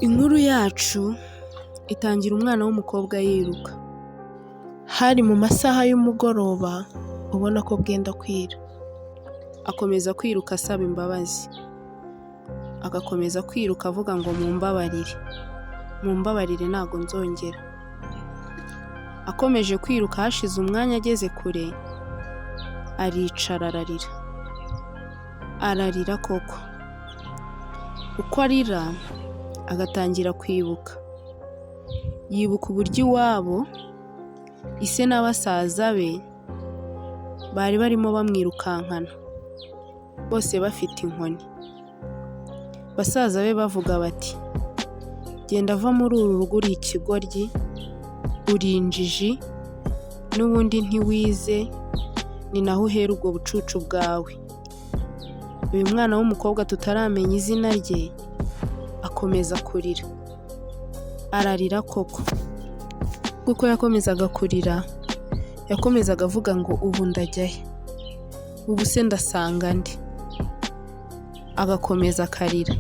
Inkuru yacu itangira umwana w'umukobwa yiruka. Hari mu masaha y'umugoroba ubona ko bwenda kwira. Akomeza kwiruka asaba imbabazi. Agakomeza kwiruka avuga ngo mumbabarire, mumbabarire ntago nzongera. Akomeje kwiruka hashize umwanya ageze kure, aricara ararira. Ararira koko. Uko arira agatangira kwibuka. Yibuka uburyo iwabo, ise na basaza be bari barimo bamwirukankana, bose bafite inkoni. Basaza be bavuga bati genda va muri uru rugo uri ikigoryi, uri injiji, n'ubundi ntiwize, ni naho uhera ubwo bucucu bwawe. Uyu mwana w'umukobwa tutaramenya izina rye, akomeza kurira. Ararira koko. Kuko yakomezaga kurira, yakomezaga avuga ngo ubu ndajya he? Ubu se ndasanga nde? Agakomeza akarira.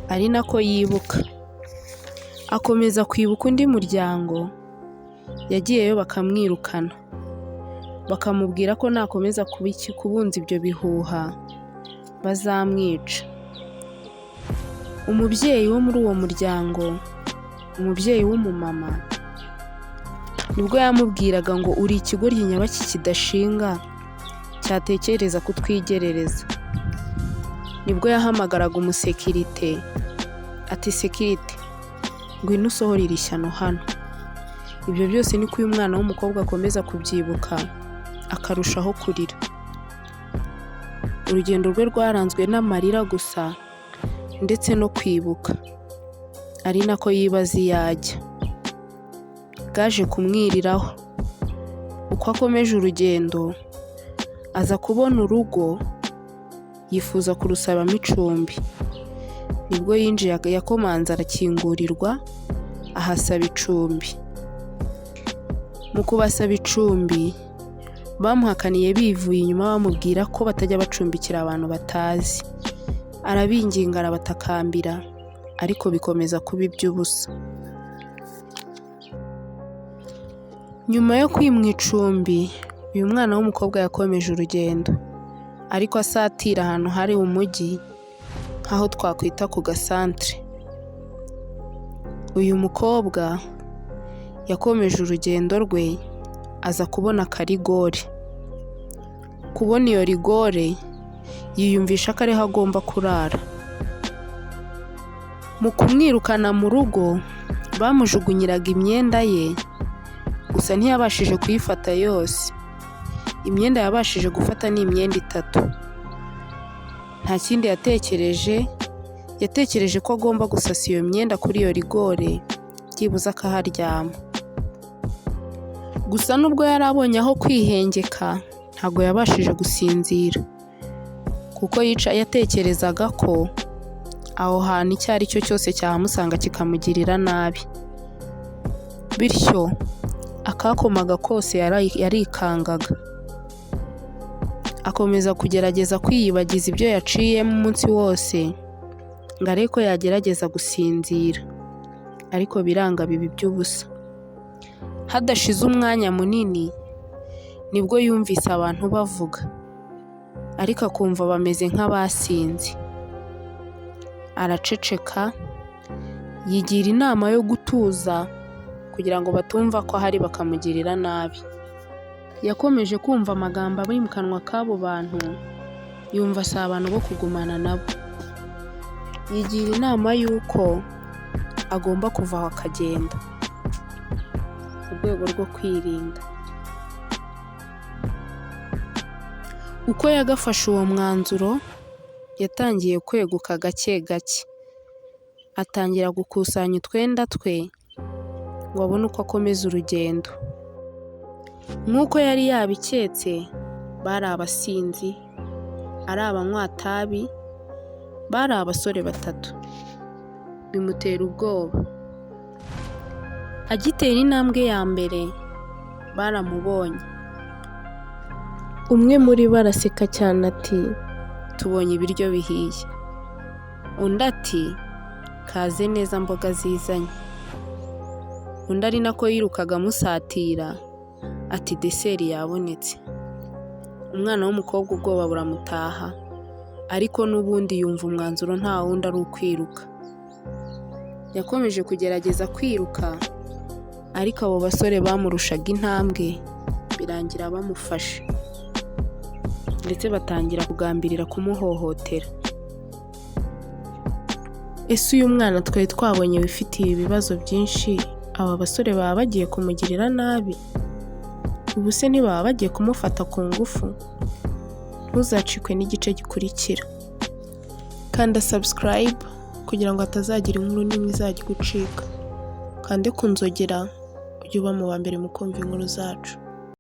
Ari nako yibuka. Akomeza kwibuka undi muryango yagiyeyo bakamwirukana. Bakamubwira ko nakomeza kubunza ibyo bihuha bazamwica. Umubyeyi wo muri uwo muryango, umubyeyi w'umumama, nibwo yamubwiraga ngo uri ikigoryi nyabaki kidashinga cyatekereza kutwigerereza. Nibwo yahamagaraga umusekirite ati sekirite ngwino usohore iri shyano hano. Ibyo byose niko uyu mwana w'umukobwa akomeza kubyibuka akarushaho kurira. Urugendo rwe rwaranzwe n'amarira gusa ndetse no kwibuka, ari nako yibaza iyo ajya. Bwaje kumwiriraho, uko akomeje urugendo aza kubona urugo yifuza kurusabamo icumbi. Nibwo yinjiye yakomanze arakingurirwa ahasaba icumbi. Mu kubasaba icumbi bamuhakaniye bivuye inyuma bamubwira ko batajya bacumbikira abantu batazi. Arabinginga arabatakambira ariko bikomeza kuba iby'ubusa. Nyuma yo kwimwa icumbi, uyu mwana w'umukobwa yakomeje urugendo ariko asatira ahantu hari umujyi nk'aho twakwita ku gasantere. Uyu mukobwa yakomeje urugendo rwe aza kubona akarigore. Kubona iyo rigore yiyumvisha ko ariho agomba kurara. Mu kumwirukana mu rugo bamujugunyiraga imyenda ye, gusa ntiyabashije kuyifata yose. Imyenda yabashije gufata ni imyenda itatu. Nta kindi yatekereje, yatekereje ko agomba gusasa iyo myenda kuri iyo rigore byibuze akaharyama. Gusa nubwo yari abonye aho kwihengeka, ntabwo yabashije gusinzira kuko yatekerezaga ko aho hantu icyo ari cyo cyose cyahamusanga kikamugirira nabi. Bityo akakomaga kose yarikangaga. Akomeza kugerageza kwiyibagiza ibyo yaciyemo umunsi wose ngo arebe ko yagerageza gusinzira, ariko biranga biba iby'ubusa. Hadashize umwanya munini nibwo yumvise abantu bavuga, ariko akumva bameze nk'abasinze. Araceceka, yigira inama yo gutuza kugira ngo batumva ko ahari bakamugirira nabi. Yakomeje kumva amagambo ari mu kanwa k'abo bantu, yumva si abantu bo kugumana nabo. Yigira inama y'uko agomba kuva aho akagenda mu rwego rwo kwirinda. Uko yagafashe uwo mwanzuro, yatangiye kweguka gake gake. Atangira gukusanya utwenda twe ngo abone uko akomeza urugendo. Nk'uko yari yabiketse, bari abasinzi, ari abanywatabi, bari abasore batatu. Bimutera ubwoba. Agitera intambwe ya mbere, baramubonye. Umwe muri bo araseka cyane ati tubonye ibiryo bihiye. Undi ati Kaze neza mboga zizanye. Undi ari nako yirukaga amusatira, ati: "Dessert yabonetse." Umwana w'umukobwa ubwoba buramutaha, ariko n'ubundi yumva umwanzuro nta wundi ari ukwiruka. Yakomeje kugerageza kwiruka, ariko abo basore bamurushaga intambwe, birangira bamufashe, ndetse batangira kugambirira kumuhohotera. Ese uyu mwana twari twabonye wifitiye ibibazo byinshi, aba basore baba bagiye kumugirira nabi? Ubu se ntibaba bagiye kumufata ku ngufu? Ntuzacikwe n'igice gikurikira. Kanda subscribe kugira ngo hatazagira inkuru n'imwe izajya igucika. Ukande ku nzogera ujye uba mu ba mbere mu kumva inkuru zacu.